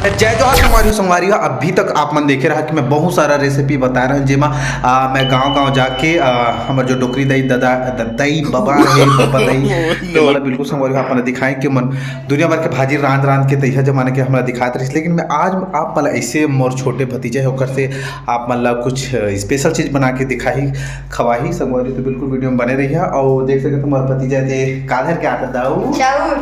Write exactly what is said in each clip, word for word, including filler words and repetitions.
जय जोहार संगवारी हो, संगवारी हो, अभी तक आप मन देखे रहा कि मैं बहुत सारा रेसिपी बता रहा हूँ, जेमा आ, मैं गांव गांव जाके आ, हमर जो डोकरी दाई दादा द- दाई बाबा है, बाबा दाई, ये वाला बिल्कुल संगवारी हो, आप मन दिखाए कि मन दुनिया भर के भाजी रांध रांध के तैहा जमाने के हमरा दिखात रहिस। लेकिन मैं आज आप मन ऐसे मोर छोटे भतीजा है, ओकर से आप मन ला कुछ स्पेशल चीज बना के दिखाही, खवाही। संगवारी तो बिल्कुल वीडियो में बने रहिया। और देख सकत हो मोर भतीजा ते का धर के आत हे दाऊ। चाउर।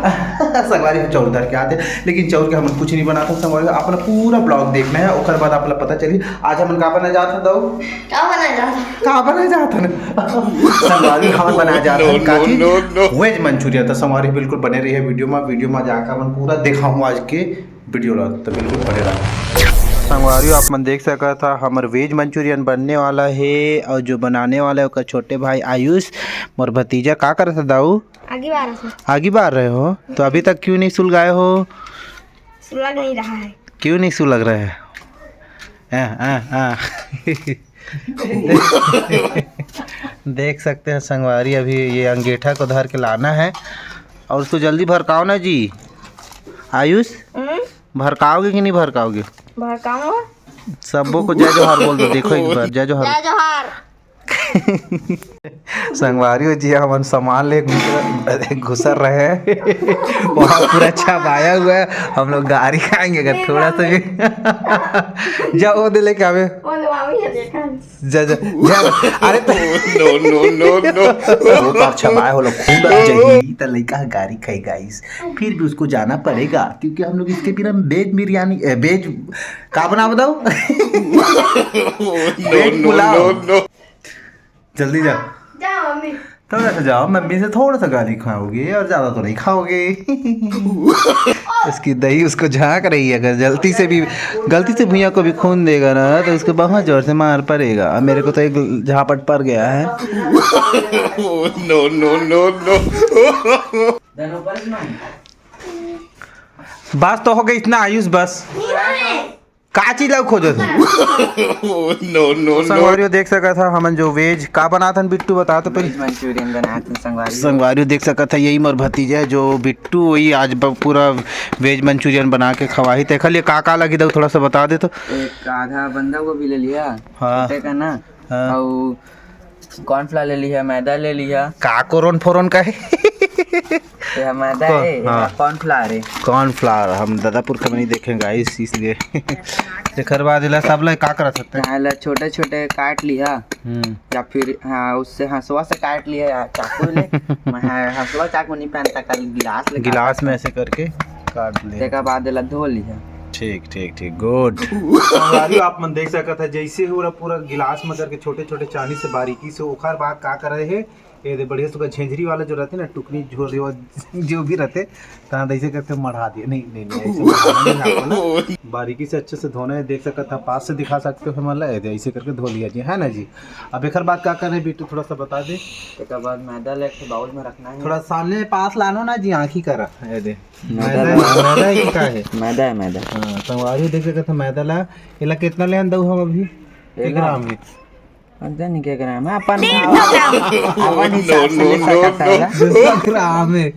संगवारी हो, चाउर धर के आत हे, लेकिन चाउर के हम कुछ नहीं बनात हन। संगवारी हो, आप मन पूरा ब्लॉग देखना है, ओकर बाद आप ला पता चली आज हमन का बना जात हन दाऊ। का बना जात हन? का बना जात हन? संगवारी हो, हमन बना जात हन का चीज? Veg manchurian. तो संगवारी हो, बिल्कुल बने रहिए वीडियो में, वीडियो में जाकर हमन पूरा देखाहूँ आज के वीडियो ला, तो बिल्कुल बने रहा। संगवारी हो, आप मन देख सकत हा, हमर वेज मंचूरियन बनने वाला है और जो बनाने वाला है ओकर छोटे भाई आयुष, मोर भतीजा। का करत हा दाऊ? आगी बार रहे। आगी बार रहे हो, तो अभी तक क्यों नहीं सुलगाए हो? सुलग नहीं रहा है। क्यों नहीं सुलग रहा है? आ, आ, आ। देख सकते हैं संगवारी, अभी ये अंगीठा को धर के लाना है और उसको जल्दी भरकाओ ना जी। आयुष, हम्म? भरकाओगे कि नहीं भरकाओगे? भरकाऊंगा। सबो को जय जोहार बोल दो, देखो एक बार, जय जोहार। जय जोहार। संगवारी हो जी, हमन सामान ले घुसर, घुसर रहे हैं। वहाँ पूरा छबाया हुआ है, हम लोग गारी खाएंगे अगर थोड़ा सा भी। जा वो दे लेके आवे। वो लो, आवे ये देखा। जा, जा, जा। अरे तो नो, नो, नो, नो। वो तो अच्छा बाय हो लो, खूब आ जाएगी, तो लइका गारी खाई गाइस। फिर भी उसको जाना पड़ेगा, क्योंकि हम लोग इसके बिना वेज बिरयानी, ए, वेज का बना बताओ? वेज पुलाव। जल्दी जा। जा मम्मी। थोड़ा सा जाओ, मम्मी से थोड़ा सा गाली खाओगे और ज्यादा तो नहीं खाओगे। उसकी दही उसको झांक रही है, अगर गलती से भी, गलती से भुइया को भी खून देगा ना, तो उसको बहुत जोर से मार पड़ेगा। और मेरे को तो एक झापट पड़ गया है। नो, नो, नो, नो। बस तो हो गई इतना आयुष, बस। का चीज ला खोजत हे? नो, नो, नो। संगवारियों देख सकत हा, हमन जो वेज का बनात हन बिट्टू, बता तो पहले। वेज मंचूरियन बनात हन संगवारी। संगवारियों देख सकत हा, यही मोर भतीजा है जो बिट्टू, वही आज ब-, पूरा वेज मंचूरियन बना के खवाही। तेखर लिए का का लगी दऊ, थोड़ा सा बता दे तो। एक आधा बंदा गोभी ले लिया, हाँ। छोटे का ना, हाँ। अउ कॉर्नफ्लावर ले लिहा, मैदा ले लिहा। का कोरोन फोरोन का है? ये मैदा को-, है, ये हाँ। कॉर्नफ्लावर है। कॉर्नफ्लावर हम दादापुर के नहीं देखे गाइस, इसलिए। तेकर बाद इला सब ला का करत हते? हाँ, इला छोटे-छोटे काट लिहा। हम्म। या फिर, हाँ, उससे हंसुआ से काट लिहा या चाकू ले। मैं, हाँ, हंसुआ चाकू नहीं पहनता, कल गिलास ले गिलास काटता। में ऐसे करके काट ले। तेकर बाद इला धो लिहा। ठीक, ठीक, ठीक, गुड। संगवारी, आप मन देख सकत है, जैसे ही ओला पूरा गिलास में करके छोटे-छोटे चानी से बारीकी से, ओकर बाद का करे हे, ये दे बढ़िया सुग्घर झेंझरी वाला जो रहते ना, टुकनी झोर जो, जो भी रहते, तहाँ ऐसे करके मढ़ा दिए। नहीं, नहीं, नहीं, ऐसे मढ़ाना नहीं आपको ना। बारीकी से अच्छे से धोना है, देख सकत है, पास से दिखा सकते हो हमन ला, ये दे ऐसे करके धो लिया जी, है ना जी। अब एकर बाद का करे बिट्टू, थोड़ा सा बता दे। एकर बाद मैदा लेके बाउल में रखना है। थोड़ा सामने पास लानो ना जी, आँखी करा, ये दे। मैदा मैदा, है। मैदा है कि का है? मैदा है, मैदा। हाँ, संगवारी देख सकत है मैदा ला। एला कितना लेन दऊ हम अभी? एला? ग्राम है। पता नहीं क्या ग्राम है, अपन डेढ़ सौ ग्राम। अपन हिसाब से ले सकत है एला। डेढ़ सौ ग्राम है।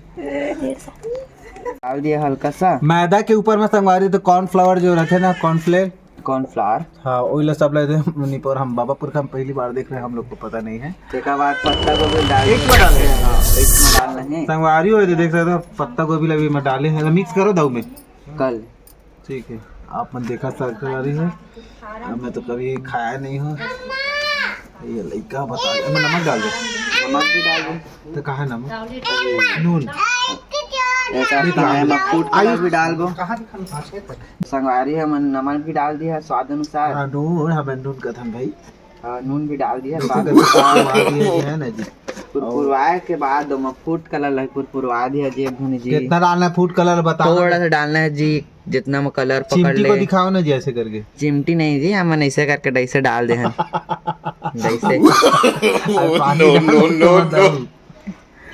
डाल दिया हल्का सा। मैदा के ऊपर में संगवारी तो कॉर्नफ्लावर जो रहते ना, कॉर्नफ्लेक्स, कॉर्नफ्लावर। हाँ, ओइला सब ले दे। मणिपुर हम बाबा पुरखा हम पहली बार देख रहे हैं, हम लोग को पता नहीं है। तेकर बाद पत्ता गोभी डाल एक दे। में डाले हैं। हाँ, एक में डालना है। संगवारी हो तो देख सकते हो, पत्ता गोभी ला भी मैं डाले हैं, मिक्स करो दऊ में। कल। ठीक है, आप मन देखा संगवारी हो, अब मैं तो कभी खाया नहीं हूँ। ये लइका बता दे, मैं नमक डाल दे। नमक भी डाल दे। तो कहाँ है नमक? नून। एक आध नहीं, कहाँ मैं है? Food colour Ayush. भी डालबो। कहाँ दिखा? संगवारी हमन नमक भी डाल दिया स्वाद अनुसार। हाँ, नून, हमन नून कथन भाई। हाँ, नून भी डाल दिया, जैसे स्वाद करके अनुसार। कुरकुरवा दिए हैं ना जी। कुरकुरवाए के बाद ओमा फूड कलर लगे, कुरकुरवा दिया जी, भुन जी। कितना डालना है फूड कलर बता। थोड़ा सा डालना है जी, जितना में कलर पकड़ चिमटी को ले। दिखाओ ना जी, ऐसे करके। चिमटी नहीं जी, हमन ऐसे करके डैसे डाल दे हैं। डैसे। अरे पानी नो, डाल नो, दो, नो, नो। डाल।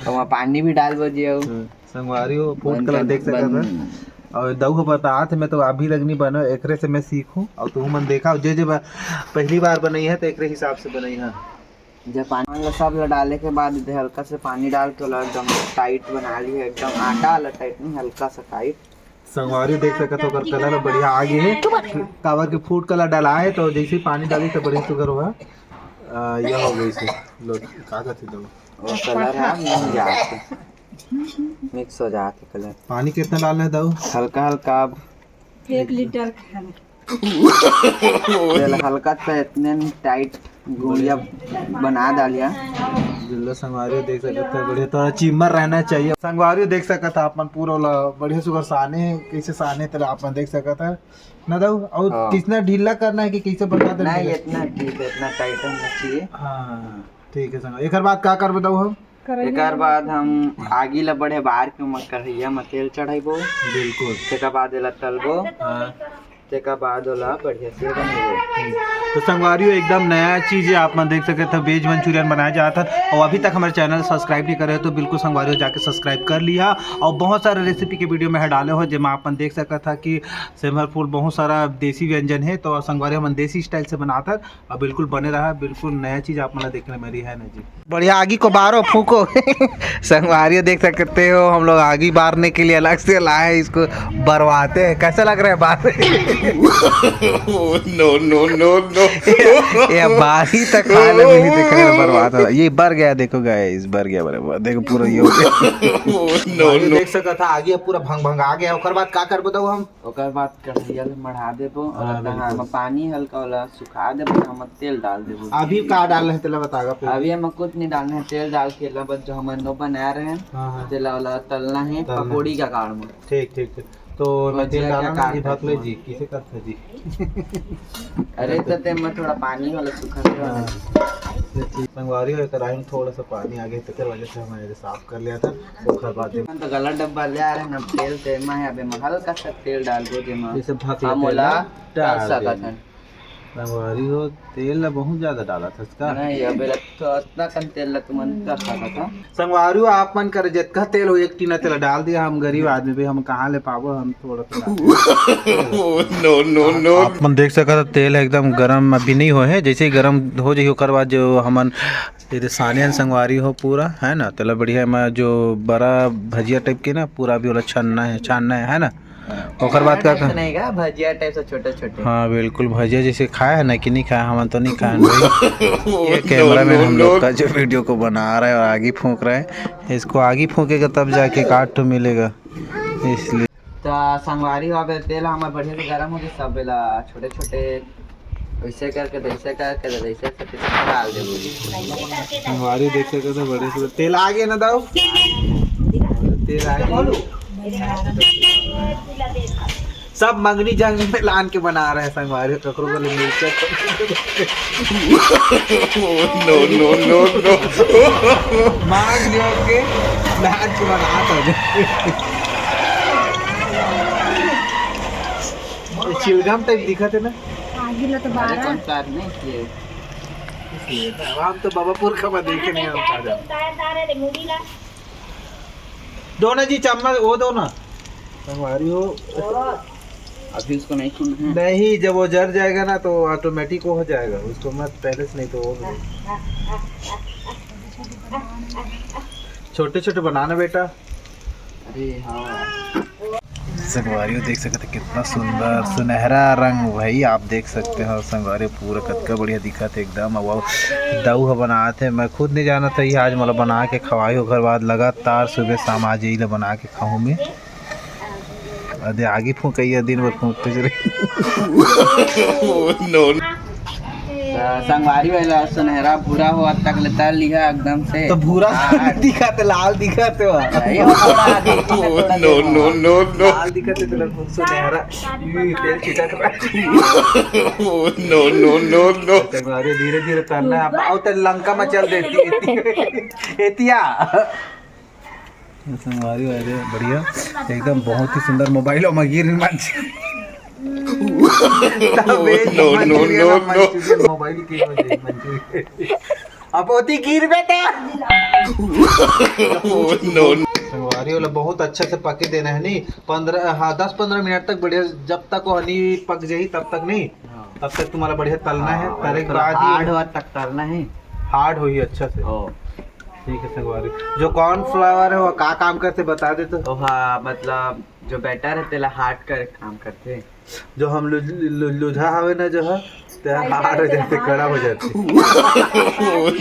ओमा पानी भी डालबो जी, अउ हाँ, संगवारी हो, फूड बन कलर जाना, देख सकत बन। है। और दऊ ह बतात, मैं तो अभी लगनी बनो, एकरे से मैं सीखूं। और तुम मन देखा, जे जे बा-, पहली बार बनई है, तो एकरे हिसाब से बनई है। जब पानी वाला सब ला डाले के बाद, इधर हल्का से पानी डाल के ओला एकदम टाइट बना लिया, एकदम आटा वाला टाइट नहीं, हल्का सा टाइट। संगवारी देख सकत हो, ओकर कलर बढ़िया आ गे हे, काबर के फूड कलर डला हे, तो जैसे ही पानी डाली तो बढ़िया सुघर होगा। आ, यह हो गई से लो, का कहते दो? वो कलर है, मिल जाते, मिक्स हो जाते कलर। पानी कितना डालना है दऊ? हल्का हल्का। अब एक लीटर खाना। तेल हल्का सा इतने में टाइट गुड़िया बना डालिया। जिल्लो संगवारी देख सकत हो, बढ़िया थोड़ा चिमर रहना चाहिए। संगवारी देख सकत हो, अपन पूरा ओला बढ़िया सुघर साने, कैसे साने तेला अपन देख सकत हो ना दऊ। और हाँ। कितना ढीला करना है कि कैसे बता दे? नहीं, इतना ढीला, इतना टाइट होना चाहिए। हाँ, ठीक है संगवारी। एकर बाद का करबे दऊ हम? एकर बाद हम आगी ला बढ़े बार के ओमा कढ़ैया म तेल चढ़ाइबो। बिल्कुल। तेकर बाद एला तलबो। हाँ। तेकर बाद ओला बढ़िया से बनाइबो। तो संगवारियों, एकदम नया चीज है, आप मन देख सकत हो, वेज मंचूरियन बनाया जात है। और अभी तक हमारे चैनल सब्सक्राइब नहीं करे हो तो बिल्कुल संगवारियों जाके सब्सक्राइब कर लिहा। और बहुत सारे रेसिपी के वीडियो में डाले हो, जेमा आप मन देख सकत हो कि सेमर फूल बहुत सारा देसी व्यंजन है। तो संगवारी हमन देसी स्टाइल से बनात हन। अब बिल्कुल बने रहा, बिल्कुल नया चीज आप मन ला देखने मिली है ना जी। बढ़िया आगी को बारो, फूको। संगवारियों देख सकते हो, हम लोग आगी बारने के लिए अलग से लाए हैं, इसको बरवाते हैं। कैसा लग रहा है बार? No, no, no, no। ये बारी तक खा ले, मिली देख रहे हैं, बरवाता है। ये बर गया, देखो गाइस, बर गया बराबर। देखो पूरा ये हो गया। No, no। देख सकत हो, आगी पूरा भंग भंग आ गया। ओकर बाद का करबो दऊ हम? ओकर बाद कढ़ैया ल मढ़ा देबो और हाँ, तहाँ बिल्कुल। म पानी हल्का वाला सुखा देबो, तहाँ म तेल डाल देबो। अभी का डालना है तेला बतागा फिर। अभी हम कुछ नहीं डालना है, तेल डाल के एला बस जो हमन नो बनाए रहे हैं, हाँ, हाँ। तेला वाला तलना है तलना है। पकौड़ी का आकार में। ठीक, ठीक, ठीक। तो मैं भजिया तेल के डालना आकार जी, में। भक ले जी, किसे करथे जी? अरे तो ते में थोड़ा पानी वाला सूखा से वाला। हाँ। ये चीज संगवारी हो, कढ़ाई में थोड़ा सा पानी आ गया, तेकर वजह से हमन एला साफ कर लिया था। ओकर बाद हम तो गलत डब्बा ले आ रहे हैं, अब तेल ते में है, अबे में हल्का सा तेल डाल दो, जेमा जैसे भक हम लेते ओला हैं, डाल कर सकत देंगे। हैं। संगवारी हो, तेल ला बहुत ज्यादा डाला था इसका। नहीं, अबे ला तो इतना कन तेल ला तुमन कर सकत हो। संगवारी हो, आप मन कर जितका तेल हो, एक टीना तेल डाल दिया। हम गरीब आदमी भी, हम कहाँ ले पाबो, हम थोड़ा सा डाल दिया। No, no, no। आप मन देख सकत हो, तेल एकदम गरम अभी नहीं होए हे, जैसे ही गरम हो जाही, ओकर बाद जो हमन ये दे साने हन संगवारी हो पूरा, है ना, तेला बढ़िया में जो बड़ा भजिया टाइप के ना, पूरा भी ओला छनना है, छानना है, है ना। ओकर बाद का ऐसे नहीं का, भजिया टाइप से छोटे छोटे। हाँ, बिल्कुल, भजिया जैसे खाए है ना कि नहीं खाए, हमन तो नहीं खाए हैं भाई। ये कैमरामैन हम लोग का जो वीडियो को बना रहा है और आगी फूंक रहा है, इसको आगी फूंकेगा तब जाके काट तो मिलेगा, इसलिए। तो संगवारी हो, अबे तेल हमर बढ़िया से गरम हो गया, सब बेला छोटे छोटे वैसे करके, वैसे करके, वैसे करके डाल देबो। संगवारी देख सकते हो, बड़े से तेल आ गया ना दाऊ, तेल आ गया। सब मंगनी जंगनी में लान के बना रहे हैं संगवारी, ककरो को ले मिलते। No, no, no, no। मांग जो के लान के बना था। चिलगम टाइप दिखत है ना। आगी ला तो अरे बारह। कौन कार नहीं किए? हम तो बाबा पुरखा में देखे नहीं हम। ताजा। दो ना जी चम्मच, वो दो ना। संगवारी हो। अभी उसको नहीं छूना है। नहीं, जब वो जर जाएगा ना तो ऑटोमेटिक वो हो जाएगा, उसको मत पहले से, नहीं तो वो हो जाएगा। छोटे छोटे बनाना बेटा। अरे हाँ। संगवारी हो देख सकते हैं, कितना सुंदर सुनहरा रंग भाई, आप देख सकते हो संगवारी, पूरा कतका बढ़िया दिखत है एकदम। अब दऊ ह बनात है, मैं खुद नहीं जानत है, आज मोला बना के खवाई, ओकर बाद लगातार सुबह शाम आज यही ला बना के खाऊँ मैं। अदे आगी फूंकैया दिन भर फूंकते रही। No, no। त संगवारी वाला सुनहरा भूरा होवत तक ले तल लिहा एकदम से। तो भूरा हाँ। दिखत, लाल दिखत हो। नहीं, वो थोड़ा आगे, थोड़ा No, देखो। No, no, no। लाल दिखत है, तो लगभग सुनहरा। ये तेल छिटक रहा है। No, no, no, no। संगवारी धीरे धीरे तलना है। अब आओ तो लंका में चल देती है। एतिया। संगवारी वाले बढ़िया, एकदम बहुत ही सुंदर मोबाइल और मगीर मंच। No, no, no, no। Mobile की वजह मंचूरियन। अब ओती गिर बेटा। No, no। संगवारी वाला बहुत अच्छा से पके देना है, नहीं, पन्द्रह, हाँ, दस पन्द्रह मिनट तक बढ़िया, जब तक वो नहीं पक जाही तब तक नहीं, हाँ। तब तक तुम्हारा बढ़िया तलना है, हाँ, तले के थोड़ा बाद ही hard होवत तक तलना है। Hard होही अच्छा से। ओ। ठीक है संगवारी, जो corn flour है वो का काम करते बता दे तो। ओ हाँ, मतलब जो better हे, तेला hard कर काम करथे। जो हम लु-, लु-, लुझा हवे ना, जो हे, ते hard हो जाथे, कड़ा हो जाथे।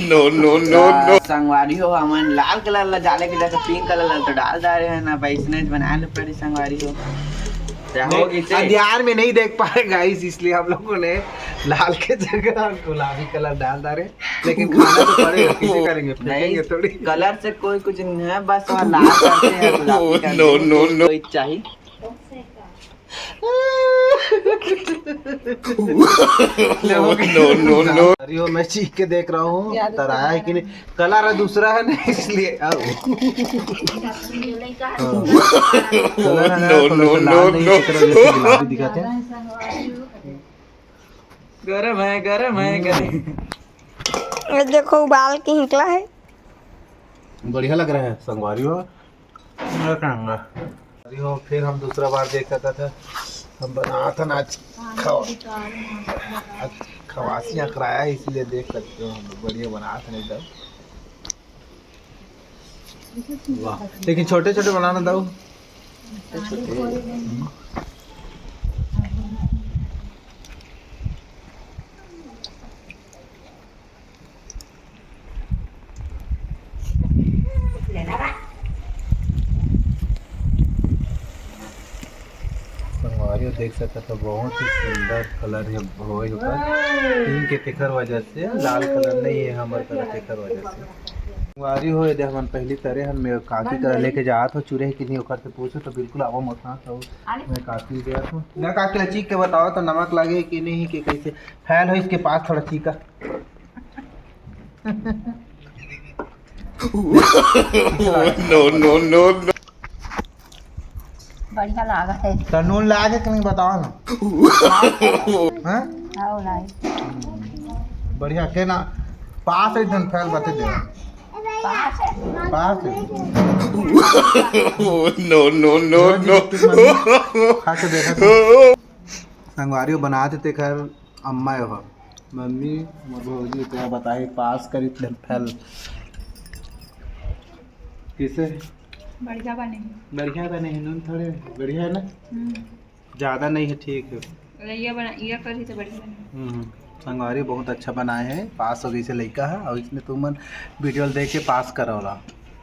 No, no, no, no। संगवारी हो, हमन लाल colour ला डाले के जगह pink colour ला तो डाल डारे हन, अब अइसने बनाए ल पड़ी संगवारी हो। ते हो नहीं, गइसे। अंधियार में नहीं देख पाए guys, इसलिए हम लोगों ने लाल के जगह गुलाबी colour डाल डारे, लेकिन खाना तो पड़ेगा, कैसे करेंगे, फेंकेंगे नहीं, थोड़ी। Colour से कोई कुछ नहीं है, बस वहाँ लाल करते हैं, गुलाबी करते हैं, No, no, no। कोई चाहिए। No, no, no। अरे, वो मैं चीख के देख रहा हूँ, याद है तराया है कि नहीं? Colour है दूसरा है ना, इसलिए। आओ। Colour है ना, No, थोड़ा सा no, लाल no, नहीं, no। इस तरह जैसे गुलाबी दिखाते हैं। गरम है, गरम है, गरम। ये देखो, उबाल के निकला है। बढ़िया लग रहा है संगवारी हो। मैं खाऊंगा। संगवारी हो, फिर हम दूसरा बार देख सकत हन, हम बनात हन आज खवा-, आज खवासी अकराया है, इसीलिए देख सकते हो हम लोग बढ़िया बनात हन एकदम। वाह, लेकिन छोटे छोटे बनाना दाऊ। संगवारी हो देख सकत हो, बहुत ही सुंदर colour हे भोए ऊपर। Pink के तेकर वजह से, लाल colour नहीं है हमर तरफ, तेकर वजह से। संगवारी हो, एदे हमन पहली तरे हन, मैं काकी करा लेके जात हो, चुरे हे कि नहीं, ओकर से पूछो तो बिल्कुल आवा मोथा तो मैं काकी गया था। मैं काकी ला चीख के बताओ तो नमक लागे कि नहीं, कि कैसे? फैल हो इसके पास थोड़ा चीखा। No, no, no, no। बढ़िया लागा है। तो नून लागे कि नहीं बताओ ना। हाँ? आओ लाई। बढ़िया के ना पास एक दिन फैल बते दे। पास है। पास है। No, no, no, no। खा के देखा था। संगवारी बना देते खैर। अम्मा यो ह। मम्मी, मोर भौजी तेरा बताही पास करी फेल। किसे? बढ़िया बने हे। बढ़िया बने हे, नून थोड़े बढ़िया है ना? हम्म। ज़्यादा नहीं है, ठीक है। अरे ये बना, ये करी तो बढ़िया बने। हम्म, संगवारी बहुत अच्छा बनाए हैं, पास हो गई से लइका है और इसने तुमन वीडियो देख के पास करवला।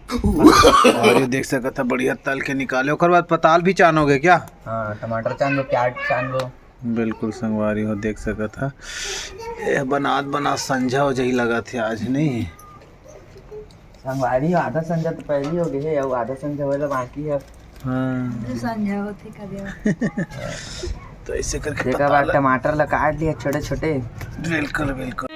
और ये देख सकत है बढ़िया तल के निकाले, ओकर बाद पताल भी चानोगे क्या? हाँ, टमाटर चान लो, प्याज चान लो। बिल्कुल संगवारी हो देख सकत ह, ए बनात बनात संझा हो जाही लगत हे आज, नहीं? संगवारी हो, आधा संझा तो पहली हो गई है, अब आधा संझा वाला बाकी है। हाँ। दू संझा होथे कदे। तो ऐसे करके जेकर बाद टमाटर ला काट लिया छोटे छोटे। बिल्कुल बिल्कुल।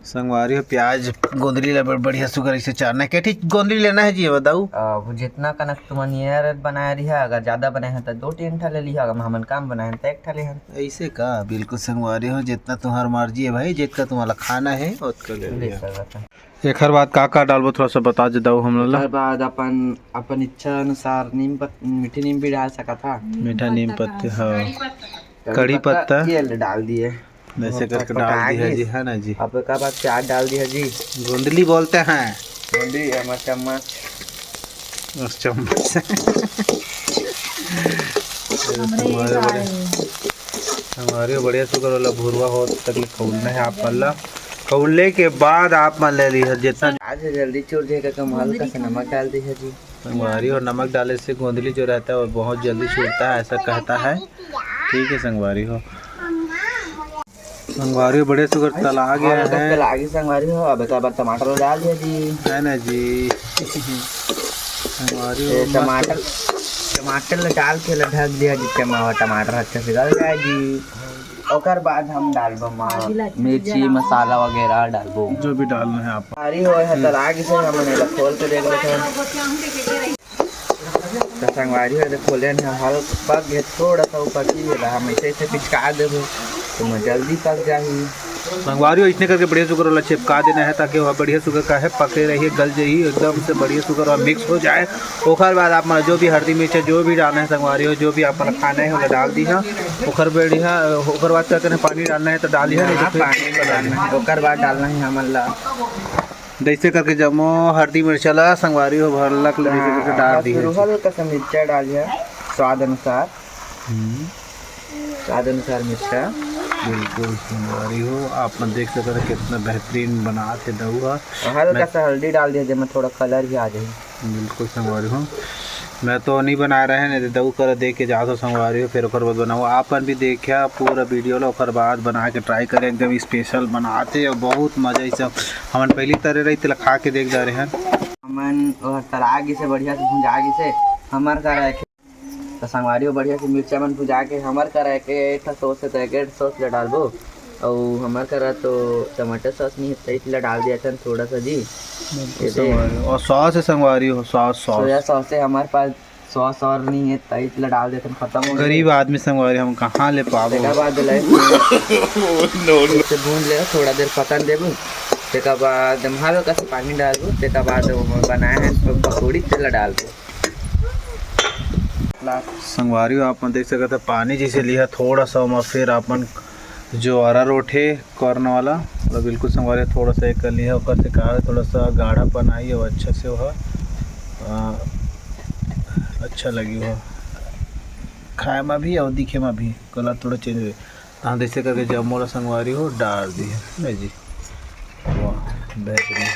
संगवारी हो, प्याज गोंदली ला बड़-, बढ़िया सुघर ऐसे चारना। के ठी गोंदली लेना है जी, बताऊ? अब जितना कनक तुमन ये बनाए रही है, अगर ज्यादा बनाए हैं तो दो तीन ठा ले लिहा, अगर हमन कम बनाए हैं तो एक ठा ले हन। ऐसे का? बिल्कुल संगवारी हो, जितना तुम्हार मर्जी है भाई, जितना तुम्हारा खाना है, उतना ले ले लिहा। सकत है। एखर बाद का का डालबो, थोड़ा सा बता दे दाऊ हमन ला। एखर बाद अपन, अपन इच्छा अनुसार नीम पत-, मीठी नीम भी डाल सकत हा। मीठा नीम पत्ते, हाँ। कड़ी पत्ता। ये ले डाल दिए। ऐसे करके डाल दिया जी, है ना जी? अब एक बार प्याज डाल दिया जी। गोंदली बोलते हैं। गोंदली, हमर चम्मच। बस चम्मच से। हमरे हमारे ये बड़े, हमारे बढ़िया सुघर वाला भुरवा हो तक ले खौलना है आप मन ला। खौलने के बाद आप मन ले ली है जितना। आज जल्दी चूर जाएगा, तो हम हल्का सा नमक डाल दी है जी। संगवारी हो, नमक डाले से गोंदली जो रहता है वो बहुत जल्दी छूटता है, ऐसा कहता है। ठीक है संगवारी हो, संगवारी हो, बड़े सुघर तला गया है। तला गया संगवारी हो, अब एक बार टमाटर डाल दिया जी। है ना जी? संगवारी हो, ये मस्त। टमाटर, टमाटर ला डाल के ला ढक दिया जी, टमा-, टमाटर अच्छा से गल जाए जी। ओकर बाद हम डालबो मा-, मिर्ची, मसाला वगैरह डालबो। जो भी डालना है आप। संगवारी हो, है तला गया से हमन एला खोल के देख लेते हैं। तो संगवारी हो, देखो, खोले हैं, हल्का पक गए, थोड़ा सा ऊपर की रहा, हम ऐसे ऐसे पिचका देबो, तो मैं जल्दी पक जाही। संगवारी हो, इसने करके बढ़िया सुघर वाला चिपका देना है, ताकि वह बढ़िया सुघर का है, पके रहिए, गल जाही, एकदम से बढ़िया सुघर और मिक्स हो जाए। ओकर बाद आप मन जो भी हल्दी मिर्चा जो भी डालना है संगवारी हो, जो भी आप मन खाना है, ओला डाल दी है। ओकर बढ़िया, ओकर बाद क्या करना है, पानी डालना है तो डाल दिया, नहीं तो हाँ, फिर पानी डालना है, ओकर बाद डालना है हमन ला। जैसे करके जम्मो हल्दी मिर्चा ला संगवारी हो भरलक ले जैसे हाँ, करके डाल अब दिए। फिर हल्का सा मिर्चा डालिए, स्वाद अनुसार, हम्म। स्वाद अनुसार मिर्चा। बिल्कुल संगवारी हो, आप मन देख सकत हो कितना बेहतरीन बनात हे दऊ ह। हल्का मैं सा हल्दी डाल दिया, जेमा थोड़ा कलर भी आ जाए। बिल्कुल संगवारी हो, मैं तो नहीं बना रहे हैं, नहीं तो दऊ करा देख के जात हो संगवारी हो, फिर ओकर बाद बनाओ। आप मन भी देखिया पूरा वीडियो ला, ओकर बाद बना के ट्राई करें, एकदम स्पेशल बनात हे और बहुत मजा। इसे हमन पहली तरे रही, तेला खा के देख जा रहे हैं। हमन ओहर तला गिसे, बढ़िया से भुंजा गिसे। हमर करा एक तो संगवारी हो, बढ़िया से मिर्चा मन भुंजा के हमर करा एक ठा सॉस हे, तो एक ठा सॉस ला डालबो। अउ हमर करा तो टमाटर सॉस नहीं हे, तो इतला डाल दिया थन थोड़ा सा जी। बिल्कुल ये दे। संगवारी हो। और सॉस हे संगवारी हो, सॉस, सॉस। सोया सॉस हे हमर पास, सॉस और नहीं हे, तो इतला डाल देथन, खत्म हो गरीब गए। आदमी संगवारी, हम कहाँ ले पाबो? तेकर बाद ले इसे भून ले, थोड़ा देर पकन देबो। तेकर बाद हम हल्का सा पानी डालबो, तेकर बाद वो बनाए हैं पकौड़ी, तेला डालबो। संगवारी हो, आप मन देख सकत ह, पानी जैसे लिहा थोड़ा सा ओमा, फिर अपन जो अरारोट हे कॉर्न वाला, ओला बिल्कुल संगवारी हो, थोड़ा सा एक कर लिहा, ओकर से का हे, थोड़ा सा गाढ़ापन आई और अच्छा से ओहा, अ, अच्छा लगी ओहा खाए मा भी और दिखे मा भी, कलर थोड़ा चेंज हो। तहाँ जैसे करके जम्मो ला संगवारी हो डाल दिहा, नहीं जी, वाह, बेहतरीन।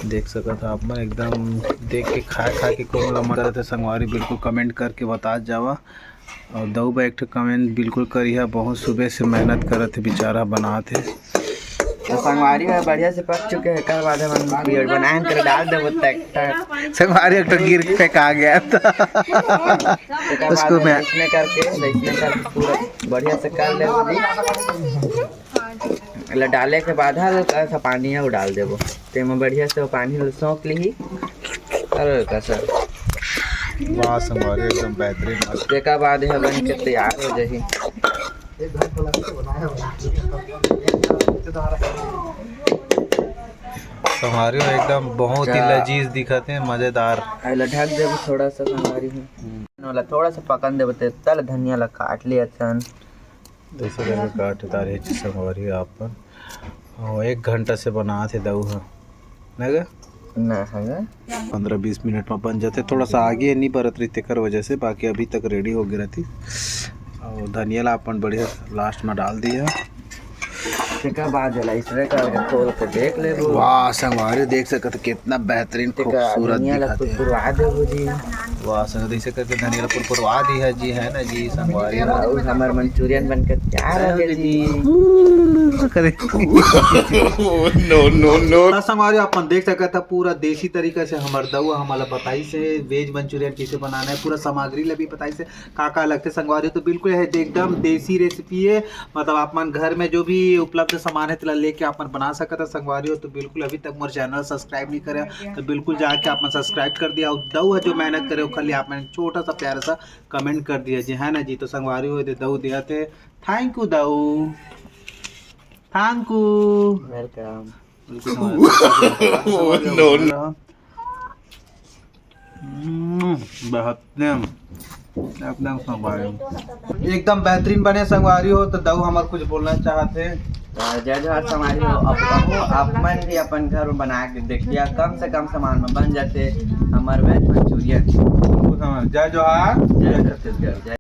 देख सकत ह आप मन, एकदम देख के खा खा के कोनो ला मन करत हे संगवारी, बिल्कुल कमेंट करके बतात जावा। और दऊ बा एक ठो कमेंट बिल्कुल करिहा, बहुत सुबह से मेहनत करत हे बेचारा, बनात हे। तो संगवारी हो बढ़िया से पक चुके हे, एकर बाद हमन बनाए तेला डाल देबो तक तक। संगवारी एक ठो गिर के फेंका गया था। एकर बाद उसको मैं इसने करके, इसने करके पूरा बढ़िया से कर लेबो जी। एला डाले के बाद हल्का सा पानी अउ डाल देबो, तेमा बढ़िया से वो पानी ल सोख लिही। अरे हल्का सा। वाह संगवारी, एकदम बेहतरीन। तेकर बाद यह बन के तैयार हो जाही। संगवारी हो, एकदम बहुत ही अच्छा। लजीज दिखत हे, मजेदार। एला ढक देबो थोड़ा सा संगवारी हो। हम्म। ओला थोड़ा सा पकन देबो, ते तल धनिया ला काट लिया थन। जैसे करके काट डारे हे संगवारी हो आप मन। और एक घंटा से बनात हे दऊ ह, ना गा? ना, हाँ गा। पंद्रह बीस मिनट में बन जाथे। थोड़ा सा आगी नहीं बरत रही, तेकर वजह से, बाकी अभी तक रेडी हो गए रहती। और धनिया ला अपन बढ़िया लास्ट में डाल दिया। तेकर बाद एला इसने करके खोल के देख लेबो। वाह संगवारी, देख सकत हो कितना बेहतरीन तेकर खूबसूरत धनिया ला दिखत हे। कुरकुरवा देबो जी। वाह संगवारी, ऐसे करके धनिया ला कुरकुरवा दिया जी, है ना जी संगवारी। और हमर मंचूरियन बनके तैयार हो गए जी। करे। No, no, no। त संगवारी, अपन देख सकत ह पूरा देसी तरीका से हमर दऊ ह हमला बताइस हे वेज मंचूरियन कैसे बनाना है, पूरा सामग्री ला भी बताइस हे, का का लगथे संगवारी। तो बिल्कुल ये एकदम देसी रेसिपी है, मतलब आप मन घर में जो भी उपलब्ध सामान है तेला लेके आप मन बना सकत ह संगवारी हो। तो बिल्कुल अभी तक मोर चैनल सब्सक्राइब नहीं करे तो बिल्कुल जाके आप मन सब्सक्राइब कर दिया। और दऊ ह जो मेहनत करे ओखर लिए आप मन छोटा सा प्यारा सा कमेंट कर दिया जी, है ना जी। तो संगवारी हो दे दऊ दिया थे, थैंक यू दऊ, थैंक यू। वेलकम। बिल्कुल संगवारी। No, no। हम्म, बेहतरीन, एकदम संगवारी हो। एकदम बेहतरीन बने संगवारी हो। तो दऊ हमर कुछ बोलना चाहत हे। अ, जय जोहार संगवारी हो, आप, आप मन भी अपन घर में बना के देखिया, कम से कम सामान में बन जाथे हमर वेज मंचूरियन। बिल्कुल संगवारी। जय जोहार, जय जय छत्तीसगढ़, जय